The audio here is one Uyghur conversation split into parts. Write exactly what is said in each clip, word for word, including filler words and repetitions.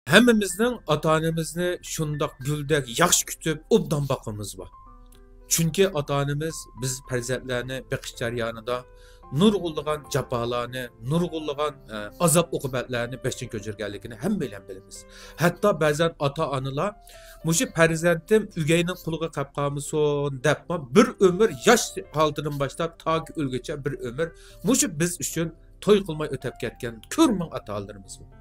ھەممىمىزنىڭ ئاتا-ئانىمىزنى شۇنداق گۈلدەك ياخشى كۈتۈپ، ئوبدان باققىنىمىز بار. چۈنكى ئاتا-ئانىمىز بىز پەرزەنتلەرنى بېقىش جەريانىدا نۇرغۇنلىغان جاپالارنى، نۇرغۇنلىغان، ئە، ئازاب-ئوقۇبەتلەرنى بېشىدىن كۆچۈرگەنلىكىنى ھەممەيلەن بىلىمىز. ھەتتا بەزەن ئاتا-ئانىلار، «مۇشۇ پەرزەنتىم ئۆگەينىڭ قولىغا قېلىپ قالمىسۇن» دەپمۇ، بىر ئۆمۈر ياش ھالىتىدىن باشلاپ تاكى ئۆلگۈچە بىر ئۆمۈر مۇشۇ بىز ئۈچۈن توي قىلماي ئۆتەپ كەتكەن كۆرمىڭ ئاتا-ئانىلىرىمىز بار.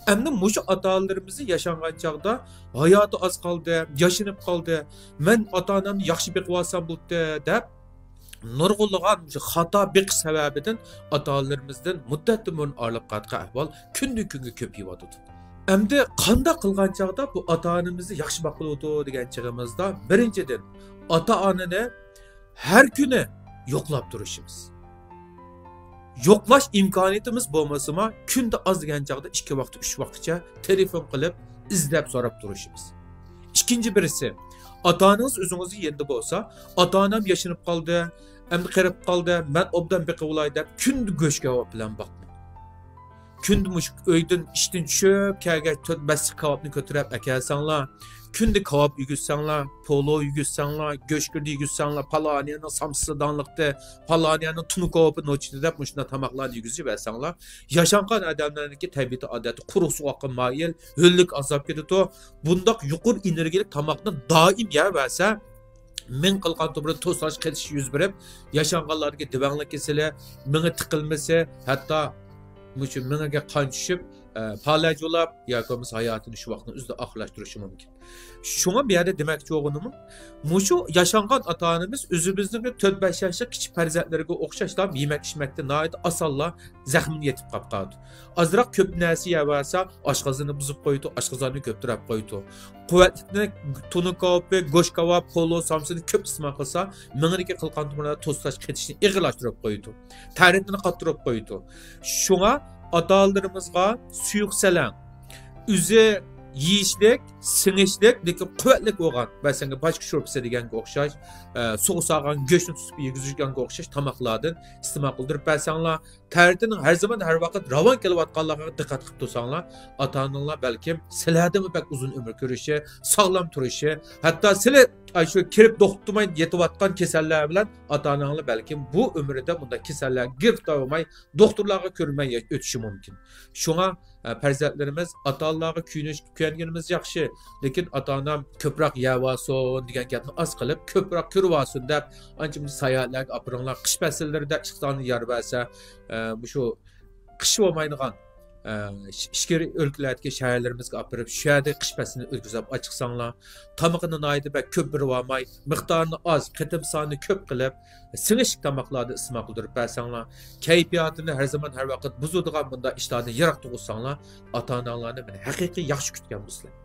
ئەمدى مۇشۇ ئاتا-ئانىلىرىمىزنى ياشانغان چاغدا ھاياتى ئاز قالدى، ياشىنىپ قالدى، مەن ئاتا-ئانامنى ياخشى بېقىۋالسام بولدى دەپ، نۇرغۇنلىغان مۇشۇ خاتا بېقىش سەۋەبىدىن ئاتا-ئانىلىرىمىزدىن مۇددەتتىن بۇرۇن ئايرىلىپ قالىدىغان ئەھۋال كۈندىن-كۈنگە كۆپىيىۋاتىدۇ. ئەمدى قانداق قىلغان چاغدا بۇ ئاتا-ئانىمىزنى ياخشى باققىلى بولىدۇ دېگەن چېغىمىزدا، بىرىنچىدىن، ئاتا-ئانىنى ھەر كۈنى يوقلاپ تۇرۇشىمىز. يوقلاش ئىمكانىيىتىمىز بولمىسىمۇ، كۈندە ئاز دېگەن چاغدا ئىككى ۋاقىت، ئۈچ ۋاقىتچە تېلېفون قىلىپ، ئىزدەپ سوراپ تۇرۇشىمىز. ئىككىنچى بىرسى، ئاتا-ئانىڭىز ئۆزىڭىزنىڭ يېنىدا بولسا، «ئاتا-ئانام ياشىنىپ قالدى، ئەمدى قېرىپ قالدى، مەن ئوبدان بېقىۋالاي» دەپ كۈندە گۆش كاۋاپ بىلەن باقماڭ. كۈندە مۇشۇ ئۆيدىن، ئىشتىن چۈشۈپ كەلگەچ تۆت بەش كاۋاپنى كۆتۈرۈپ ئەكەلسەڭلار، كۈندە كاۋاپ يېگۈزسەڭلار، پولۇ يېگۈزسەڭلار، گۆشگىردە يېگۈزسەڭلار، پالانىيەنىڭ سامسىسى داڭلىقتى، پالانىيەنىڭ تۇنۇكوپى نوچىتى دەپ مۇشۇنداق تاماقلارنى يېگۈزۈۋەرسەڭلار، ياشانغان ئادەملەرنىڭكى تەبىئىتى ئادەتتە قۇرۇق سوغۇققا مايىل، ھۆللۈك ئازاب كېتىدۇ. بۇنداق يۇقىرى ئېنېرگىيەلىك تاماقنى دائىم يەۋەرسە، مېڭە قىلىقان تومۇرىدا توساش قېتىش يۈز بېرىپ، ياشانغانلاردىكى دېۋەڭلىك كېسىلى، مېڭە تىقىلمىسى، ھەتتا مۇشۇ مېڭىگە قان چۈشۈپ، ئە، پالەچ بولاپ ياكى بولمىسا ھاياتىنى شۇ ۋاقىتنىڭ ئۆزىدە ئاخىرلاشتۇرۇشى مۇمكىن. شۇڭا بۇ يەردە دېمەكچى بولغىنىم، مۇشۇ ياشانغان ئاتا-ئانىمىز ئۆزىمىزنىڭ تۆت بەش ياشلىق كىچىك پەرزەنتلىرىگە ئوخشاشلا يېمەك-ئىچمەكتە ناھايىتى ئاسانلا زەخمىنى يېتىپ قاپ قالىدۇ. ئازراق كۆپ نەرسە يەۋەرسە، ئاشقازىنىنى بۇزۇپ قويىدۇ، ئاشقازاننى كۆپتۈرۈپ قويىدۇ. قۇۋۋەتلىكنى، تۇنۇكوپى، گۆش كاۋاپ، پولۇ، سامسىنى كۆپ ئىستېمال قىلسا، مېڭىدىكى قىلىقان تومۇرلاردا توساش قېتىشنى ئېغىرلاشتۇرۇپ قويىدۇ. تەرىتىنى قاتتۇرۇپ قويىدۇ. شۇڭا ئاتا-ئانىلىرىمىزغا سۇيۇق سەلەڭ، ئۆزى يېيىشلىك، سىڭىشلىك، لېكىن قۇۋۋەتلىك بولغان، مەسىلەن، باچكا شورپىسى دېگەنگە ئوخشاش، ئە، سوغۇسالغان گۆشنى تۇتۇپ يېگۈزۈشكەنگە ئوخشاش تاماقلاردىن ئىستېمال قىلدۇرۇپ بەرسەڭلار، تەرىتىنىڭ ھەر زامان، ھەر ۋاقىت راۋان كېلىۋاتقانلىقىغا دىققەت قىلىپ تۇرساڭلار، ئاتا-ئاناڭلار بەلكىم سىلەردىنمۇ بەك ئۇزۇن ئۆمۈر كۆرۈشى، ساغلام تۇرۇشى، ھەتتا سىلى ئاشۇ كىرىپ دوختۇرتماي يېتىۋاتقان كېسەللەر بىلەن ئاتا-ئاناڭلار بەلكىم بۇ ئۆمرىدە بۇنداق كېسەللەرگە گىرىپتار بولماي، دوختۇرلارغا كۆرۈنمەي ئۆتۈشى مۇمكىن. شۇڭا، ئە، پەرزەنتلىرىمىز ئاتا-ئانىلارغا كۆيۈنۈش، كۆيۈنگىنىمىز ياخشى، لېكىن ئاتا-ئانام كۆپرەك يەۋالسۇن دېگەن گەپنى ئاز قىلىپ، كۆپرەك كۆرۈۋالسۇن دەپ، ئانچە-مۇنچە ساياھەتلەرگە ئاپىرىڭلار، قىش پەسىللىرىدە ئىقتىدارنى يار بەرسە، ئە، مۇشۇ قىش بولمايدىغان، ئە، ئىچ-، ئىچكىرى ئۆلكىلەردىكى شەھەرلىرىمىزگە ئاپىرىپ، شۇ يەردە قىش پەسلىنى ئۆتكۈزۈپ ئاچىقساڭلار، تامىقىنى ناھايىتى بەك كۆپ بېرىۋالماي، مىقدارىنى ئاز، قېتىم سانىنى كۆپ قىلىپ، سىڭىشلىك تاماقلاردا ئىستېمال قىلدۇرۇپ بەرسەڭلار، كەيپىياتىنى ھەر زامان، ھەر ۋاقىت بۇزىدىغان بۇنداق ئىشلاردىن يىراق تۇرغۇزساڭلار، ئاتا-ئاناڭلارنى مەن ھەقىقىي ياخشى كۈتكەن بولىسىلەر.